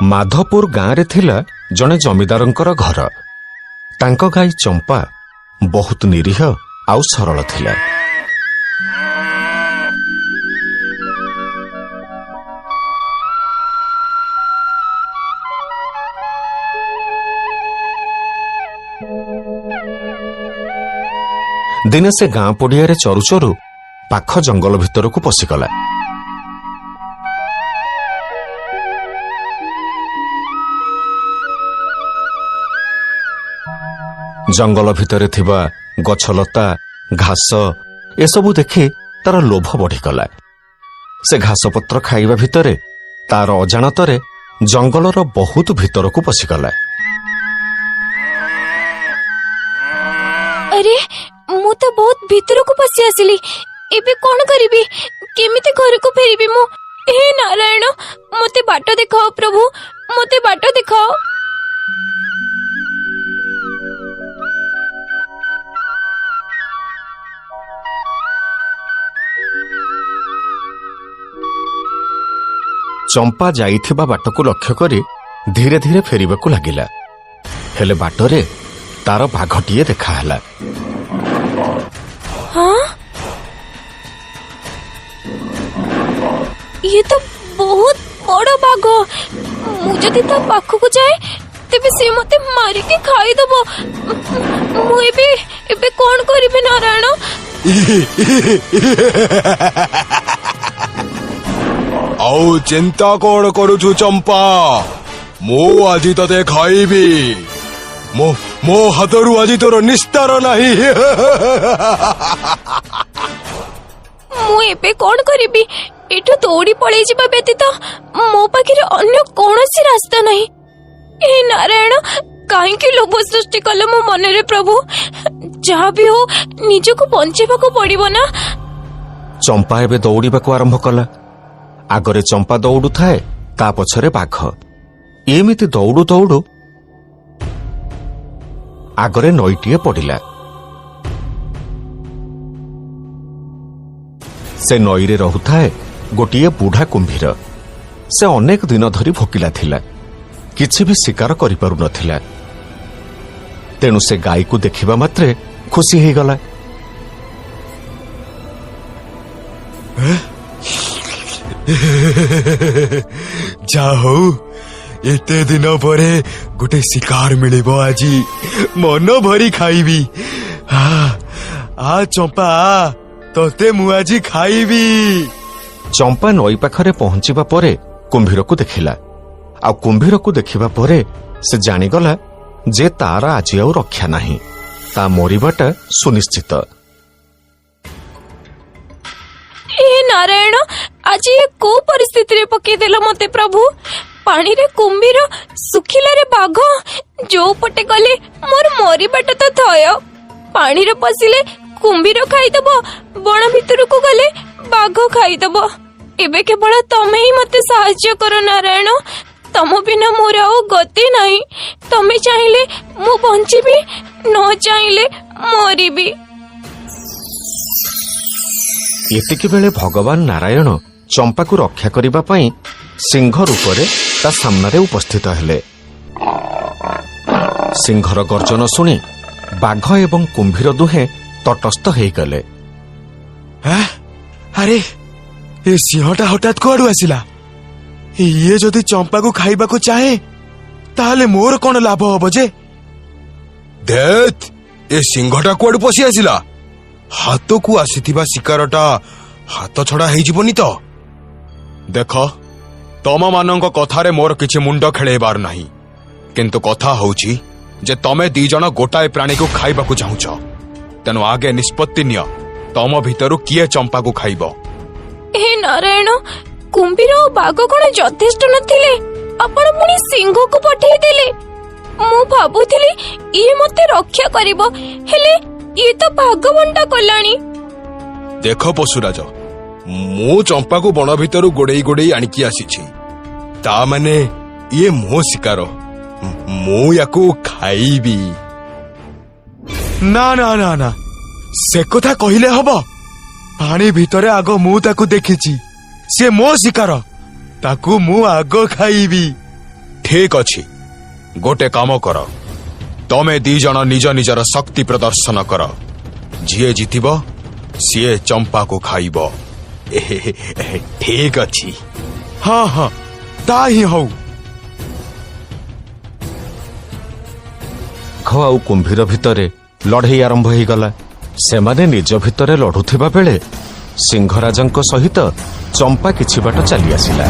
ମାଧପୁର ଗାଁରେ ଥିଲା ଜଣେ ଜମିଦାରଙ୍କର ଘର। ତାଙ୍କ ଗାଈ ଚମ୍ପା ବହୁତ ନିରୀହ ଆଉ ସରଳ ଥିଲା। ଦିନେ ସେ ଗାଁ ପଡ଼ିଆରେ ଚରୁ ଚରୁ ପାଖ ଜଙ୍ଗଲ ଭିତରକୁ ପଶିଗଲା। ଜଙ୍ଗଲ ଭିତରେ ଥିବା ଗଛଲତା, ଘାସ ଏସବୁ ଦେଖି ତାର ଲୋଭ ବଢ଼ିଗଲା। ସେ ଘାସପତ୍ର ଖାଇବା ଭିତରେ ତାର ଅଜାଣତରେ ଜଙ୍ଗଲର ବହୁତ ଭିତରକୁ ପଶିଗଲା। ଆରେ, ମୁଁ ତ ବହୁତ ଭିତରକୁ ପଶି ଆସିଲି। ଏବେ କଣ କରିବି? କେମିତି ଘରକୁ ଫେରିବି ମୁଁ? ହେ ନାରାୟଣ, ମତେ ବାଟ ଦେଖାଅ। ପ୍ରଭୁ, ମତେ ବାଟ ଦେଖାଅ। ଚମ୍ପା ଯାଇଥିବା ବାଟକୁ ଲକ୍ଷ୍ୟ କରି ଧୀରେ ଧୀରେ ଫେରିବାକୁ ଲାଗିଲା। ହେଲେ ବାଟରେ ତାର ବାଘଟିଏ ଦେଖାହେଲା। ହଁ, ଇଏ ତ ବହୁତ ବଡ ବାଘ। ମୁଁ ଯଦି ତା ପାଖକୁ ଯାଏ, ତେବେ ସେ ମତେ ମାରିକି ଖାଇଦବ। ମୁଁ ଏବେ କଣ କରିବି ନାରାୟଣ? ଆଉ ଚିନ୍ତା କଣ କରୁଛୁ ଚମ୍ପା? ମୁଁ ଆଜି ତତେ ଖାଇବି। ମୋ ହାତରୁ ଆଜି ତୋର ନିସ୍ତାର ନାହିଁ। ମୁଁ ଏବେ କଣ କରିବି? ଏଠୁ ଦୌଡ଼ି ପଳେଇ ଯିବା ବ୍ୟତୀତ ମୋ ପାଖରେ ଅନ୍ୟ କୌଣସି ରାସ୍ତା ନାହିଁ। ହେ ନାରାୟଣ, କାହିଁକି ଲୋଭ ସୃଷ୍ଟି କଲ ମୋ ମନରେ? ପ୍ରଭୁ, ଯାହା ବି ହଉ ନିଜକୁ ବଞ୍ଚେଇବାକୁ ପଡିବ ନା। ଚମ୍ପା ଏବେ ଦୌଡ଼ିବାକୁ ଆରମ୍ଭ କଲା। ଆଗରେ ଚମ୍ପା ଦୌଡୁଥାଏ, ତା ପଛରେ ବାଘ। ଏମିତି ଦୌଡୁ ଦୌଡୁ ଆଗରେ ନଈଟିଏ ପଡ଼ିଲା। ସେ ନଈରେ ରହୁଥାଏ ଗୋଟିଏ ବୁଢା କୁମ୍ଭୀର। ସେ ଅନେକ ଦିନ ଧରି ଭୋକିଲା ଥିଲା, କିଛି ବି ଶିକାର କରିପାରୁନଥିଲା। ତେଣୁ ସେ ଗାଈକୁ ଦେଖିବା ମାତ୍ରେ ଖୁସି ହେଇଗଲା। ଯା ହଉ, ଏତେ ଦିନ ପରେ ଗୋଟେ ଶିକାର ମିଳିବ। ଆଜି ମନ ଭରି ଖାଇବି। ଆ ଚମ୍ପା, ଆ, ତତେ ମୁଁ ଆଜି ଖାଇବି। ଚମ୍ପା ନଈ ପାଖରେ ପହଞ୍ଚିବା ପରେ କୁମ୍ଭୀରକୁ ଦେଖିଲା। ଆଉ କୁମ୍ଭୀରକୁ ଦେଖିବା ପରେ ସେ ଜାଣିଗଲା ଯେ ତାର ଆଜି ଆଉ ରକ୍ଷା ନାହିଁ, ତା ମରିବାଟା ସୁନିଶ୍ଚିତ। ହେ ନାରାୟଣ, ଆଜି ଏ କୋଉ ପରିସ୍ଥିତିରେ ପକେଇଦେଲ ମତେ ପ୍ରଭୁ? ପାଣିରେ କୁମ୍ଭୀର, ଶୁଖିଲାରେ ବାଘ, ଯୋଉ ପଟେ ଗଲେ ମୋର ମରିବାଟା ତ ଥୟ। ପାଣିରେ ପଶିଲେ କୁମ୍ଭୀର ଖାଇଦବ, ବଣ ଭିତରକୁ ଗଲେ ବାଘ ଖାଇଦବ। ଏବେ କେବଳ ତମେ ହିଁ ମତେ ସାହାଯ୍ୟ କର ନାରାୟଣ। ତମ ବିନା ମୋର ଆଉ ଗତି ନାହିଁ। ତମେ ଚାହିଁଲେ ମୁଁ ବଞ୍ଚିବି, ନ ଚାହିଁଲେ ମରିବି। ଏତିକି ବେଳେ ଭଗବାନ ନାରାୟଣ ଚମ୍ପାକୁ ରକ୍ଷା କରିବା ପାଇଁ ସିଂହ ରୂପରେ ତା ସାମ୍ନାରେ ଉପସ୍ଥିତ ହେଲେ। ସିଂହର ଗର୍ଜନ ଶୁଣି ବାଘ ଏବଂ କୁମ୍ଭୀର ଦୁହେଁ ତଟସ୍ଥ ହେଇଗଲେ। ଆରେ, ଏ ସିଂହଟା ହଠାତ୍ କୁଆଡୁ ଆସିଲା? ଇଏ ଯଦି ଚମ୍ପାକୁ ଖାଇବାକୁ ଚାହେଁ, ତାହେଲେ ମୋର କଣ ଲାଭ ହବ ଯେ? ଧେତ୍, ଏ ସିଂହଟା କୁଆଡୁ ପଶି ଆସିଲା? ହାତକୁ ଆସିଥିବା ଶିକାରଟା ହାତ ଛଡା ହେଇଯିବନି ତ? ଦେଖ, ତମମାନଙ୍କ କଥାରେ ମୋର କିଛି ମୁଣ୍ଡ ଖେଳେଇବାର ନାହିଁ, କିନ୍ତୁ କଥା ହଉଛି ଯେ ତମେ ଦି ଜଣ ଗୋଟାଏ ପ୍ରାଣୀକୁ ଖାଇବାକୁ ଚାହୁଁଛ। ତେଣୁ ଆଗେ ନିଷ୍ପତ୍ତି ନିଅ, ତମ ଭିତରୁ କିଏ ଚମ୍ପାକୁ ଖାଇବ। ହେ ନାରାୟଣ, କୁମ୍ଭୀର ଓ ବାଘ କଣ ଯଥେଷ୍ଟ ନଥିଲେ? ଆପଣ ପୁଣି ସିଂହକୁ ପଠେଇଦେଲେ। ମୁଁ ଭାବୁଥିଲି ଇଏ ମତେ ରକ୍ଷା କରିବ, ହେଲେ ଇଏ ତ ଭାଗବଣ୍ଟା କଲାଣି। ଦେଖ ପଶୁରାଜ, ମୁଁ ଚମ୍ପାକୁ ବଣ ଭିତରୁ ଗୋଡେଇ ଗୋଡେଇ ଆଣିକି ଆସିଛି। ତା ମାନେ ଇଏ ମୋ ଶିକାର, ମୁଁ ୟାକୁ ଖାଇବି। ନା ନା ନା ନା, ସେ କଥା କହିଲେ ହବ? ପାଣି ଭିତରେ ଆଗ ମୁଁ ତାକୁ ଦେଖିଛି। ସେ ମୋ ଶିକାର, ତାକୁ ମୁଁ ଆଗ ଖାଇବି। ଠିକ ଅଛି, ଗୋଟେ କାମ କର, ତମେ ଦି ଜଣ ନିଜ ନିଜର ଶକ୍ତି ପ୍ରଦର୍ଶନ କର। ଯିଏ ଜିତିବ ସିଏ ଚମ୍ପାକୁ ଖାଇବ। ଠିକ ଅଛି। ହଁ ହଁ, ତା ହିଁ ହଉ। ବାଘ ଆଉ କୁମ୍ଭୀର ଭିତରେ ଲଢେଇ ଆରମ୍ଭ ହେଇଗଲା। ସେମାନେ ନିଜ ଭିତରେ ଲଢୁଥିବା ବେଳେ ସିଂହରାଜଙ୍କ ସହିତ ଚମ୍ପା କିଛି ବାଟ ଚାଲି ଆସିଲା।